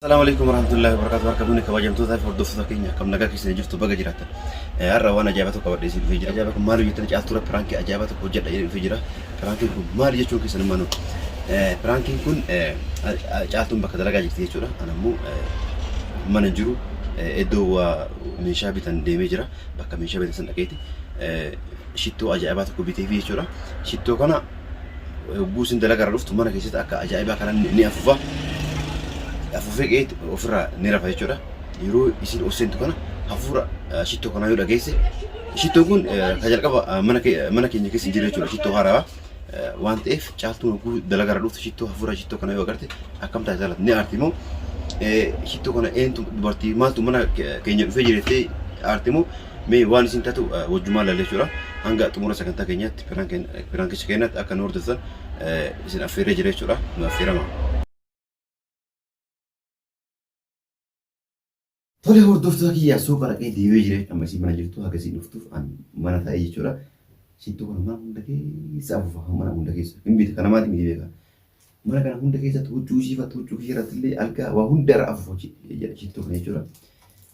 Assalamu alaikum warahmatullahi wabarakatuh. Harka fuune kabajamtootaa fi hordoftoota keenya akkam nagaa keessan jirtu baga jiraattan. Har'a waan ajaa'ibaa tokko qabadhee isin dhufee jira. Ajaa'iba kun maali jettanii caaltuura piraankii ajaa'ibaa tokko hojjedha jedhee dhufee jira. Piraankiin kun maali jechuun keessan immoo piraankiin kun caaltuun bakka dalagaa jirti jechuudha. Ana immoo mana jiru iddoo waa meeshaa bitan deemee jira. Bakka meeshaa bitan san dhaqeeti shittoo ajaa'ibaa tokko biteefi jechuudha. Shittoo kana hogguu isin dalagaa irra dhuftu mana keessatti akka ajaa'ibaa kana ni afuufa. Afuufee qe'eetti ofirraa ni rafa jechuudha. Yeroo isin ol seentu kana hafuura shittoo kanaa yoo dhageesse shittoon kun kan jalqaba mana keenya keessa hin jiru jechuudha. Shittoo haarawaa waan ta'eef caaltuun hogguu dalagaa irra dhuftu shittoo hafuura shittoo kana yoo agarte akkam taate jaalatti ni aarti moo shittoo kana eentu dubartii maaltu mana keenya dhufee jirettee aarti moo mee waan isin taatu wajjumaan laalla jechuudha. Hanga xumura sagantaa keenyaatti piraankicha keenyatti akka nu hordoftan isin affeerree jira jechuudha. Nu affeerama. Tole hordoftoota kiyyaa suuqa dhaqee deebi'ee jira amma isin mana jirtu haga isin dhuftuuf an mana taa'ee jechuudha. Shittoo kana mana hunda keessa afuufa mana hunda keessa hin beekta kana maati miti beeka. Mana kana hunda keessatti huccuu ishii fatta huccuu kiyya irratti illee algaa waa hunda irra afuufa shittoo kana jechuudha.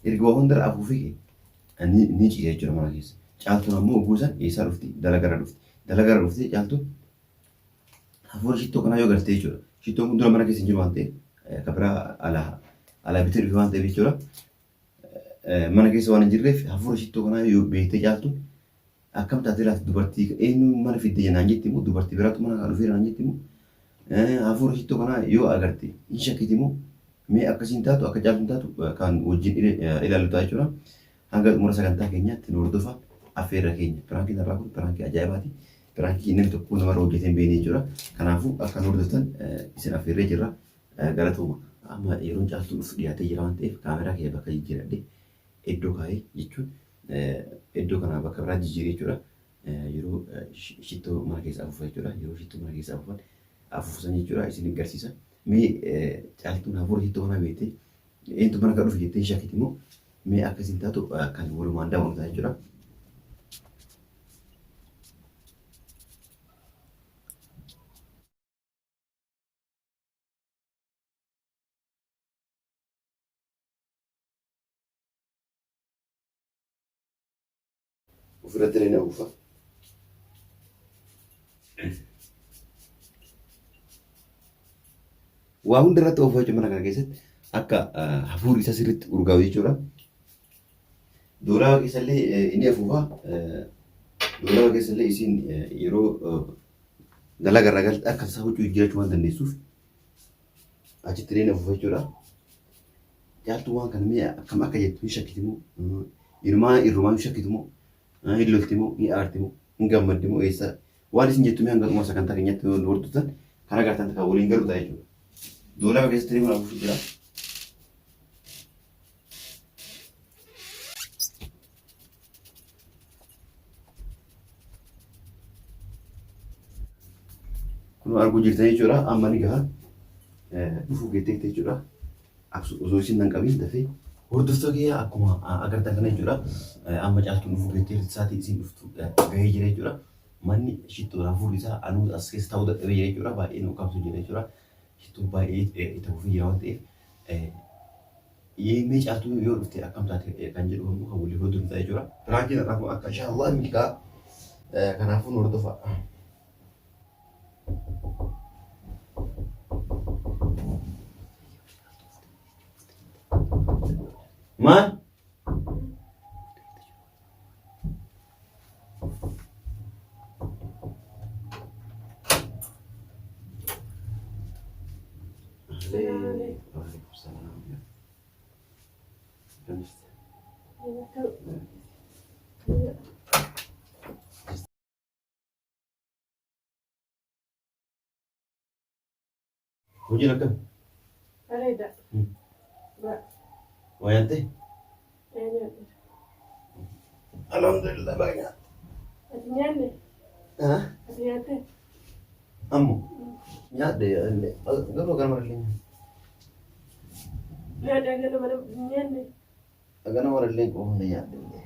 Erga waa hunda irra afuufee ni ciisa jechuudha mana keessa. Caaltuun ammoo hogguu san eessaa dhufti? Dalagarra dhufti. Dalagarra dhuftee caaltuun hafuura shittoo kanaa yoo garte jechuudha. Shittoon kun dura mana keessa hin jiru waan ta'eef kan biraa alaa alaa bitee dhufe waan ta'eef jechuudha. Mana keessa waan hin jirreef hafuura shittoo kanaa yoo beektee caaltuun akkam taatee laata dubartii eenyu mana fidde naan jetti immoo dubartii biraatu mana kana dhufeera naan jetti immoo hafuura shittoo kanaa yoo agarte hin shakkiti immoo mee akkasiin taatu akka caaltuun taatu kan wajjin ilaallu ta'a jechuudha. Hanga xumura sagantaa keenyaatti nu hordofa affeerra keenya. Piraankiin har'aa kun piraankii ajaa'ibaati. Piraankii namni tokko namarra hojjetee hin beekne jechuudha. Kanaafuu akka nu hordoftan isin affeerree jirra. Galatooma. Amma yeroon caaltuu dhufu dhiyaatee jira waan ta'eef kaameraa kiyya bakka jijjiiradhee iddoo kaa'ee jechuun iddoo kanaa bakka biraa jijjiiree jechuudha. Yeroo shittoo mana keessa afuufa jechuudha. Yeroo shittoo mana keessa afuufan afuufsan jechuudha isin garsiisa. Mee caaltuun hafuura shittoo kanaa beektee eenyutu mana kan dhufe jettee hin shakkiti immoo mee akkasiin taatu kan walumaan daawwannu ta'a jechuudha. Ofirratti illee ni afuufa. Waa hunda irratti oofaa jechuun mana kana keessatti akka hafuurri isaa sirriitti urgaa'u jechuudha. Doolaaba keessallee inni afuufa. Doolaaba keessallee isiin yeroo dalaga irraa galte akka isaa huccuu jijjiirachuu waan dandeessuuf achitti illee ni afuufa jechuudha. Caaltuu waan kana mee akkam akka jettu hin shakkiti moo? Inumaa irrumaa hin shakkitu moo? Hin lolti moo? Hin aarti moo? Hin gammaddi moo? Eessa? Waan isin jettu mee hanga xumura sagantaa keenyatti nu hordoftan karaa gartaan takka waliin galu ta'a jechuudha. Doolaba keessatti illee kun afuufu jira. Kun arguu jirtan jechuudha. Amma ni gaha. Dhufuu geetteetti jechuudha. Osoo isin nan qabiin dafee. Hordoftoota kiyya akkuma agartan kana jechuudha. Amma caaltuun dhufuu geetteetti sa'aatii isin dhuftu gahee jira jechuudha. Manni shittoodha hafuurri isaa anuu as keessa taa'uu dadhabee jira jechuudha. Baay'ee nu ukkaamsu jira jechuudha. Shittoo baay'ee itti fufee jira waan ta'eef. Mee caaltuun yoo dhufte akkam taate kan jedhu ammoo kan waliin hordofnu ta'a jechuudha. Piraankiin har'aa kun akka inshaa Allah milkaa kanaafuu nu hordofaa. Maal? Hojiin akkam? Bareeda. Waa nyaattee? Alhamdulillah baga nyaatte. Ati nyaanne? Ati nyaattee? Ammo nyaadhe illee garuu ganama illee nyaadhe. Nyaadhe ganama nyaanne? Ganama illee qofa nyaadhe illee.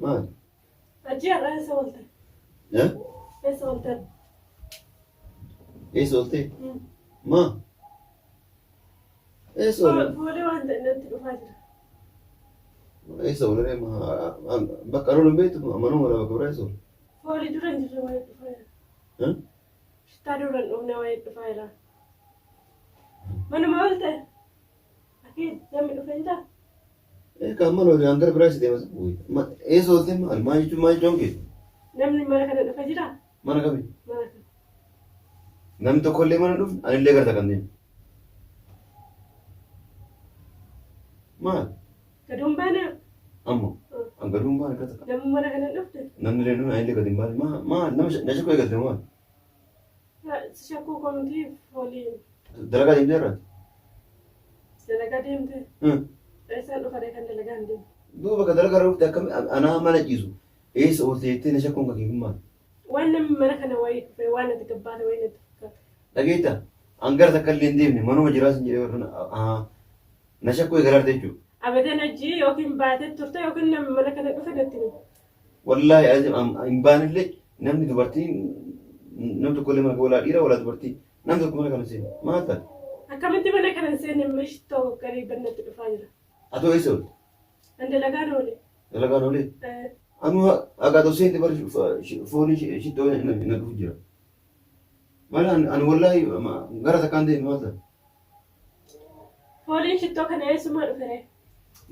Maal? Hajji har'a eessa oolte? Eh? Eessa oolte? Eessa oolte? Maa? Eessa oolte? Fuulii waan ta'e natti dhufaa jira. Eessa oolte? Bakka aroon hin beektu manuma wala bakka biraa eessa oolte? Foolii dura hin jirre waa'ee dhufaa jira. Eh? Shittaa dura hin dhufne waa'ee dhufaa jira. Manuma oolte? Akii namni dhufe hin jira? Eegaa mana olii hanga biraa si deema. Eessa oolte maal maal jechuun maal jechuun kee? Namni mana kana dhufe jira? Mana kami? Mana kana. Namni tokko illee mana dhufne anillee gara takka hin deemne. Maal? Gaduun baanaa? Ammoo an gaduun baane gara takka. Namni mana kana dhufte? Namni illee dhufne anillee gadi hin baane. Maal maal nama na shakkuu eegalte maal? Si shakkuu koo miti foolii. Dalagaa deemtee irraati? Dalagaa deemte? Eessaan dhufaree kan dalagaa hin deemne? Duuba bakka dalagaa irra dhufte akkami anaa mana ciisu eessa oolte jettee na shakkuun kan kee maal? Waan namni mana kana wayii dhufe waan ati gabbaate wayii natti fakkaata. Dhageetta an gara takka illee hin deemne manuma jiraa sin jedhee warra na shakkuu eegalaarte jechuudha. Abadan hojii yookiin baatee turte yookiin namni mana kana dhufe natti himi. Wallaahi azim hin baanillee namni dubartiin nam tokko illee mana walaa dhiira walaa dubartii nam tokko mana kana seenu maal taate? Akkamitti mana kana hin seenne mishitoo garii bannatti dhufaa jira. Atoo eessa oolte? An dalagaan oole. Dalagaan oolee? Anu hagaa ta'u seente bari foolii shittoo na dhufu jira. Maal ani wallaahi gara takkaan deemu maal taate? Fooliin shittoo kana eessumaa dhufe ree?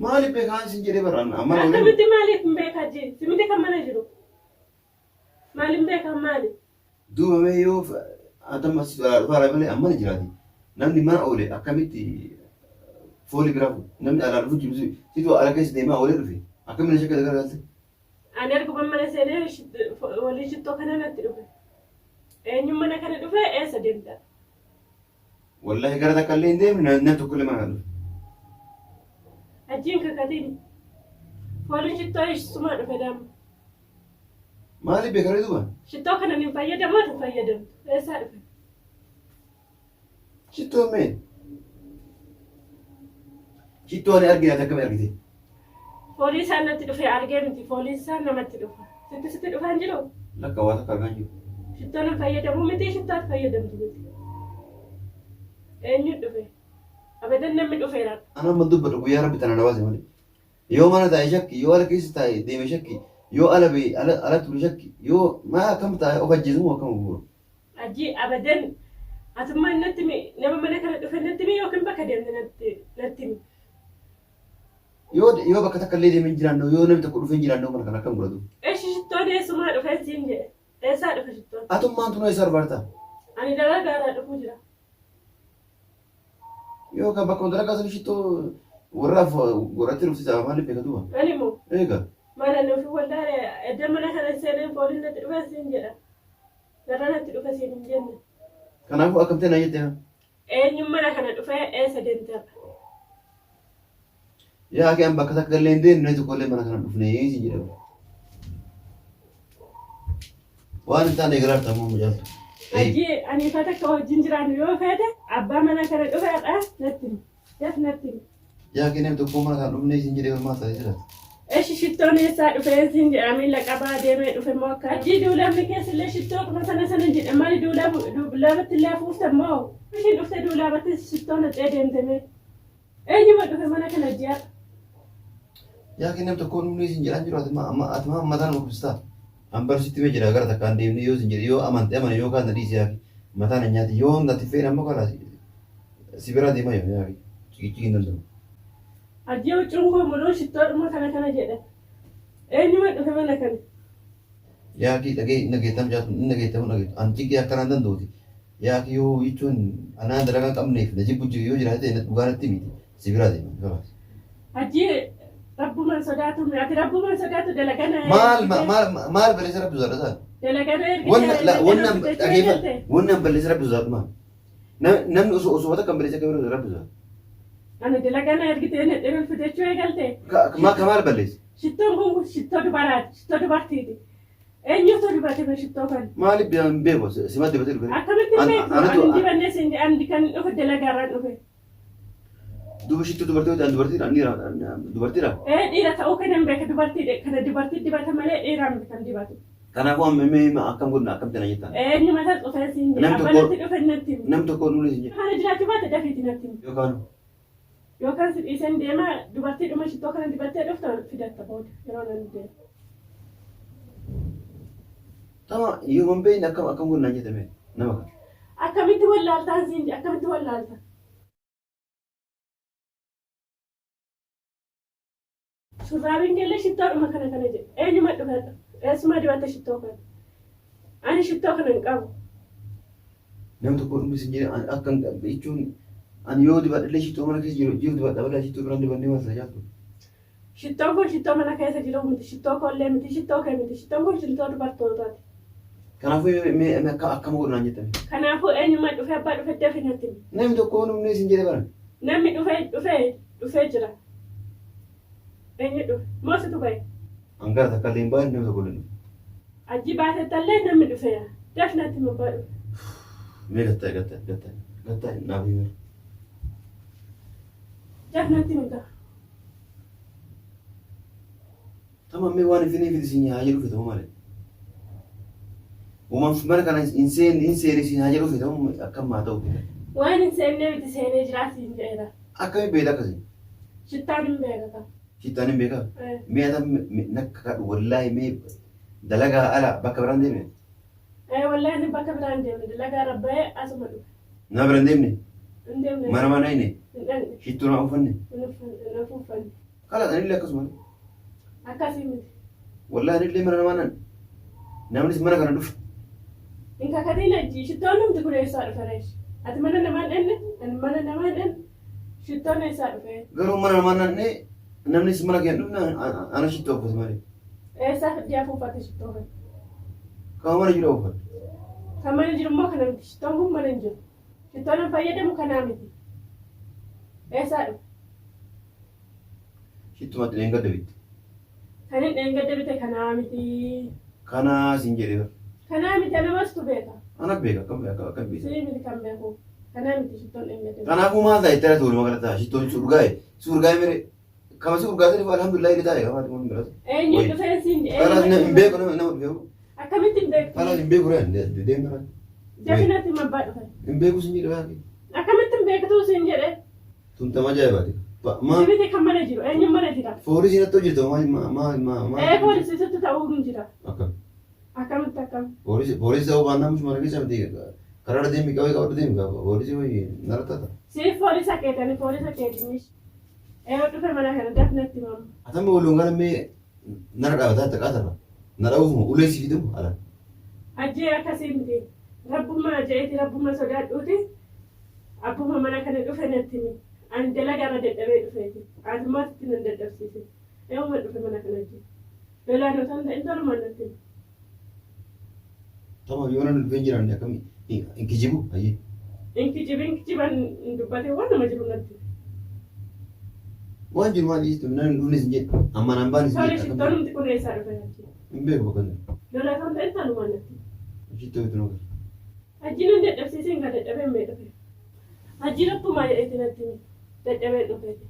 Maaliif beekaa sin jedhee bara amma oolee? Akkamitti maaliif hin beekaa jee? Simiti kan mana jiru. Maaliin beekaa maali? Duuba mee yoo atamma si dhufaa malee amma ni jiraati. Namni mana oole akkamitti foolii biraa fuudha? Namni alaa dhufu jiru situ ala keessa deemaa oolee dhufe akkamiin ishee keessa garagalte? Ani arguma mana seenee foolii shittoo kana natti dhufe. Eenyu mana kana dhufe eessa deemta? Wallahi gara takka illee hin deemne namni tokko illee mana kana dhufe. Achiin kakatiin. Fooliin shittoo eessumaa dhufe daama. Maaliif beekaree duuba? Shittoo kana ni fayyadamu ati fayyadamtu. Eessaa dhufe? Shittoo mee? Shittoo ani argine ati akkami argite? Foolii isaan natti dhufe argee miti. Fooliin isaan namatti dhufa. Sitti sitti dhufaa hin jiru? Lakka waa takka argaa hin jiru. Shittoo nan fayyadamu miti shittoo ati fayyadamtu miti. Eenyu dhufe? Abadan namni dhufeera. Ana amma dubbadhu guyyaa rabbi tana na baase malee. Yoo mana taa'e shakki, yoo ala keessa taa'e deeme shakki, yoo ala ba'e ala ala ture shakki, yoo maa akkam taa'e of ajjeesu moo akkam guura? Ajji abadan atummaan natti himi nama mana kana dhufe natti himi yookiin bakka deemte natti natti himi. Yoo yoo bakka takka illee deemee hin jiraanne yoo namni tokko dhufee hin jiraanne mana kana akkam godhatu? Eshi shittoon eessumaa dhufe siin jedhe. Eessaa dhufe shittoon? Atummaan tunoo eessa barbaarta? Ani dalagaa irraa dhufuu jira. Yoo kan bakka dalagaa sana shittoo warraaf godhattee dhufte ta'a maaliif beeka duuba? Ani moo Eega. maal ani ofii wallaale edda mana kana seeneen fooliin natti dhufe siin jedha. Garra natti dhufe siin hin jenne. Kanaafuu akkam ta'e na jette haa? Eenyu mana kana dhufee eessa deemte har'a? Yaa akhi an bakka takka illee hin deemne tokko illee mana kana dhufne siin jedhe. Waan hin taane eegalaarta ammoo mucaaltu. Hajji ani ifa takka wajjin jiraannu yoo feete abbaa mana kana dhufe har'a natti himi. Daf natti himi. Yaa akhi namni tokko mana kana dhufne siin jedhee maal ta'ee jiraata. Eshi shittoon eessaa dhufee siin jedha miila qabaa deemee dhufe moo akka. Hajji duulabni keessallee shittoo kuma sana sana jedha maali duulabatti illee afuuftan moo? Ishiin dhufte duulabatti shittoo naqxee deemte mee? Eenyuma dhufe mana kana ji'a? Yaa kennam tokko dhumni isin jedhaan jiru ati ati maa mataan dhukkubsataa. An barsitti mee jira gara takkaan deemnee yoo isin jedhe yoo amante amane yoo kaan na dhiisi yaa mataan hin nyaati yoo natti feene ammoo karaa si biraa deemaa yoo yaa ciqiccigi hin danda'u. Ajjee huccuun koo muluu shittoodhuma kana kana jedha. Eenyuma dhufe mana kana? Yaa kii dhagee hin dhageettam jaatu hin dhageettamu dhageettu an ciqii akkanaan danda'uti. Yaa kiyyoo jechuun anaa dalagaa qabneef na jibbu jiru yoo jiraate ta'e dhugaa natti miti si biraa deema kalaas. Hajji rabbuman sodaatu ati rabbuman sodaatu dalagana Maal maal maal balleessa rabbi sodaadha isaa? dalagana erga Wanna la wanna dhageeffa wanna balleessa rabbi sodaadhu maal? Namni osoo osoo takka balleessa akka rabbi sodaadha. Ani dalagana ergitee nadheen ol fidachuu eegalte. Ka maal balleessa? Shittoon kun shittoo dubaraati shittoo dubartiiti. Eenyutu dibate mee shittoo kana? Maaliif hin beeku sima dibatee dhufe. Akkamitti hin beektu? Ani hin dibanne siin ani kan dhufe dalagaarraan dhufe. Duuba shittuu dubartii yoo ta'an dubartiidha dhiira dubartiidha. Ee dhiira ta'uu kanan beeka dubartii kana dubartii dibata malee dhiiraan miti kan dibatu. Kanaafuu amma mee akkam godhna akkam tana jettaan. Eenyu mata dhufee siin jedha. Nam tokko- Abbanatti dhufe natti himi. Nam tokko nuuni sin jedhe. Kana jiraachuu baate dafiiti natti himi. Yookaan Yookaan si dhiiseen deema dubartii dhuma shittoo kana dibattee dhufta fidatta booda yeroo nan deema. Tama yoo hin beekne akkam akkam godhna jettame nama kana. Akkamitti wallaaltaan siin jedhe akkamitti wallaalta? Shurraabiin keellee shittoodhuma kana kana jedhe. Eenyuma dhufe eessumaa dibatte shittoo kana? Ani shittoo kana hin qabu. Nam tokko dhumni sin jedhe ani akka hin qabne jechuun ani yoo dibadhellee shittoo mana keessa jiru jiru dibadha malee shittoo biraan dibannee maal tajaajiltu. Shittoon kun shittoo mana keessa jiru miti, shittoo koollee miti, shittoo kee miti. Shittoon kun shittoo dubartootaati. Kanaafuu mee mee akka akkam godhu naan jettame. Kanaafuu eenyummaa dhufee abbaa dhufe dafi natti himi. Namni tokko dhumni sin jedhe bara. Namni dhufee dhufee dhufee jira. Eenyu dhufe? Moo situ bahe? An gara takka illee hin baane namni tokko illee hin dhufne. Ajji baatettallee namni dhufeera. Dafi natti himi abbaa dhufe. Mee gattaa'e gattaa'e gattaa'e gattaa'e naaf himi. Dafi natti himi gaa. Tama mee waan ifinii fidi siin haa jedhu fetamu malee. Uumaan mana kana hin seenne hin seene siin haa jedhu fetamu akkam haa ta'u feta. Waan hin seennee miti seenee jiraa siin jedheera. Akkami beekta akkasii? Shittaan hin beeka kaa. Shittaan hin beekaa? Mee ata nakka kadhu wallaahi mee dalagaa ala bakka biraan deemne? Ee wallaahi ani bakka biraan deemne dalagaa irra bahee asuma dhufe. Nama bira hin deemne? Hin deemne. Mana mana hin Hin dhaqne. Shittuu nama uffanne? Hin uffanne. Hin afuuffanne. Kalaas anillee akkasuma. Akkasii miti. Wallaahi anillee mana namaa nan. Namnis mana kana dhufe. Hin kakatiin hajji. Shittoon humti kun eessaa dhufe reesh? Ati mana namaa hin dhaqne? Ani mana namaa hin dhaqne? Shittoon eessaa dhufe? Garuu mana namaa nan namnis mana keenya dhufne ana shittoo uffate malee. Eessaa fiddee afuuffate shittoo kana? Kan mana jiru uffate. Kan mana jiru immoo kana miti. Shittoon kun mana hin jiru. Shittoon an fayyadamu kanaa miti. Eessaa dhufe? Shittumatti dheengadda bitte. Kan hin dheengadda bite kanaa miti. Kanaa siin jedhee bar. Kanaa miti anamastu beeka. Ana beeka akkam akka akkam beeka. Sii miti kan beeku. Kanaa miti shittoon dheengadda bite. Kanaafuu maal ta'e itti walumaa galatti ta'a shittoon si urgaa'e si urgaa'e mere kama si urgaa'e saniif alhamdulillah inni taa'e kamaati mun biras. Eenyu dhufee siin jedhe? Kalaas hin beeku nama nama beeku. Akkamitti hin beektu? Kalaas hin beeku ree deemna. Jafinatti mabbaa dhufe. Hin beeku siin jedhe baay'ee. Akkamitti hin beektu siin jedhe? Tun tama ajaa'ibaati. Maa Si miti kan mana jiru eenyu mana jira? foolisiin hattuu jirtu maa maa maa maa maa. Ee poolisii sitti ta'uu hin jira. Akkam. Akkamitti akkam? Poolisii poolisii ta'uu baannaan mushuma mana keessa miti karaarra deemi qabee qabadhu deemi qaba poolisii wayii nara tata. Siif poolisa keetani poolisa keetinish. Ee dhufe mana kana dafnatti mamu. Atama waliin gara mee nara dhaabataa taqaa tarra. Nara uufuma ulee si fidamu ala. Ajjee akkasii miti. Rabbummaa je'eeti rabbummaa sodaadhuuti. Abbuma mana kana dhufe natti himi. Ani dalagaa irra dadhabee dhufeeti. Ati immoo asitti nan dadhabsiisin. Eewuma dhufe mana kana hojii. Lolaan osoo hin ta'in tolumaan natti himi. Tama yoo namni dhufee hin jiraanne akkami hin kijibu hayyee. Hin kijibin kijiban hin dubbatin waan nama jiru natti himi. Waan jiru maal dhiistu namni hin dhufnes hin jedhu amma naan baanes hin Tole jedhu shittoon humti kun eessaa dhufe natti himi. Hin beeku bakka inni. Lola osoo hin ta'in tolumaan natti himi. Shittoo itti nuuf. Hajjii nan dadhabsiisiin kaa dadhabeen mee dhufe. Hajjii rabbumaa jedheeti natti himi. Dadhabeen dhufeeti.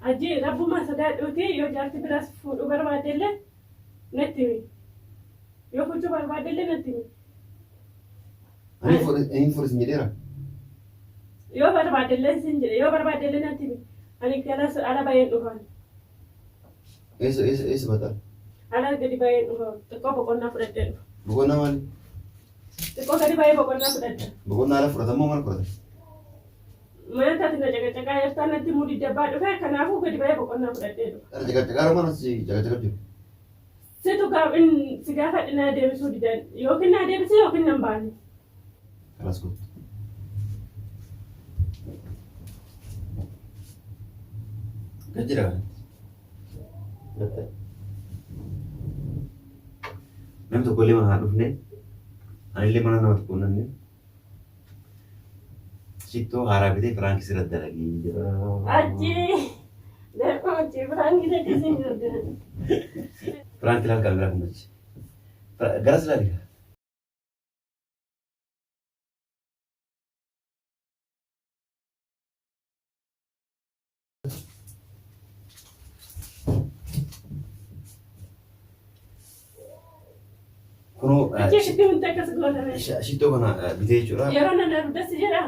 Hajjii rabbumaa sodaadhuuti yoo jaarti biraas fuudhuu barbaaddellee natti himi. Yoo fuuchuu barbaaddellee natti himi. Ani fuudhe sin jedheera. Yoo barbaaddellee sin jedhe yoo barbaaddellee natti himi. Ani galas ala bayeen dhufaan. Eessa eessa eessa bataa? Ala gadi bayeen dhufa. Xiqqoo boqonnaa fudhadhee dhufa. Boqonnaa maali? Xiqqoo gadi ba'ee boqonnaa fudhadha. Boqonnaa ala fudhata moo maal fudhata? Mana taate na caqacaqaa jirtaa natti mudii dabbaa dhufe kanaafuu gadi ba'ee boqonnaa fudhadhee dhufa. Kana caqacaqaa mana si caqacaqa jiru. Situ gaafin si gaafadhe naa deebisuu didan yookiin naa deebisee yookiin nan baane. Kanas kottu. Gad jira kanatti. Gad Namni tokko illee mana haa dhufne. Anillee mana nama tokko hin dhaqne. Shittoo haaraa bitee firaankii sirra dalagee jira. Achi achi firaankii akkasiin jirti. Firaankii laal kaameraa kun achi. Garas laali. Kunoo Achi itti wanti akkas gootame. Shittoo kana bitee jechuudha. Yeroo nan argasi jedha.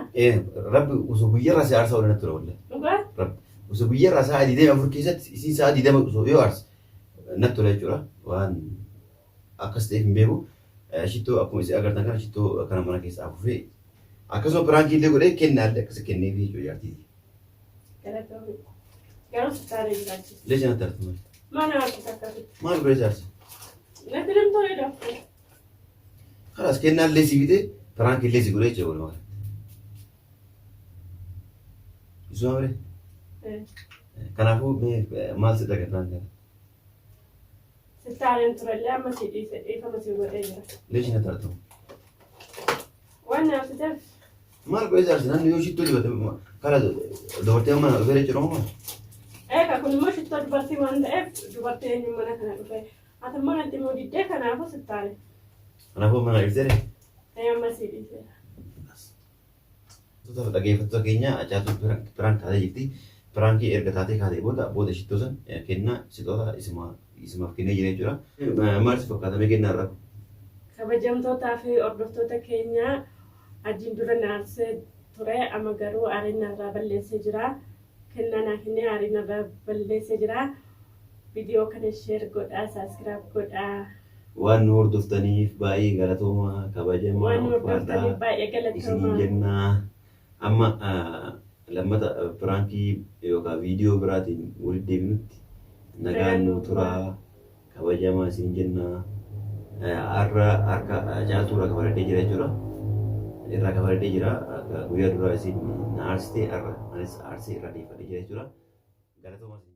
Rabbi osoo guyyarraa si aarsaa oolan ture wallahi. Dhugaa? Rabbi osoo guyyarraa sa'a 24 keessatti isiin sa'a 20 osoo yoo aarse natti tola jechuudha. Waan akkas ta'eef hin beeku. Shittoo akkuma isin agartan kana shittoo kana mana keessa afuufee akkasuma piraankii illee godhee kennaallee akkasa kenneefii jechuudha jaartiiti. Galatoomii. Garuu sittaanee jiraachisa. Leesha natti artu maal? Mana harkisa akkasitti. Maal godhee jaarsa? Natti namtoo dafte. Kalaas kennaallee si bitee piraankii illee si godhee jechuudha walumaa galatti. Isuma malee. Kanaafuu mee maal si dhaga piraankii kana? Sittaaneen turellee amma si dhiise dhiifama si godhee jira. Leesha natti artu. Waan naaf siteef Maal godhee jaarsa namni yoo shittoo dibate kala dubartii amma dhufee jechuudha moo maal? Egaa kun immoo shittoo dubartii waan ta'eef dubartii eenyu mana kana dhufe. Ati immoo natti immoo diddee kanaafuu sittaane. Kanaafuu mana dhiftee Ee amma si dhiiseera. Hordoftoota dhaggeeffattoota keenya Caaltuun piraank taatee jirti. Piraankii erga taatee kaatee booda booda shittoo san kennaa sixoota isimaaf kennee jira jechuudha. Maal si fakkaata mee kennaa irraa? Kabajamtootaa fi hordoftoota keenya Ajiin dura na aarsee ture amma garuu aarii narraa balleessee jira. Kennaa naa kennee aarii narraa balleessee jira. Viidiyoo kana share godhaa, subscribe godhaa. Waan nu hordoftaniif baay'ee galatoomaa kabajamaa Waan nu hordoftaniif ulfaadhaa baay'ee isiniin galatoomaa. jennaa. Amma lammata piraankii yookaan viidiyoo biraatiin walitti deebinutti nagaan nuu turaa kabajamaa isiniin jennaa. Har'a harka Caaltuu irraa kafaladhee jira jechuudha. Irraa kafaladhee jira. Guyyaa duraa isin na aarsite har'a anis aarsee irraa deeffadhee jira jechuudha. Galatoomaa isin.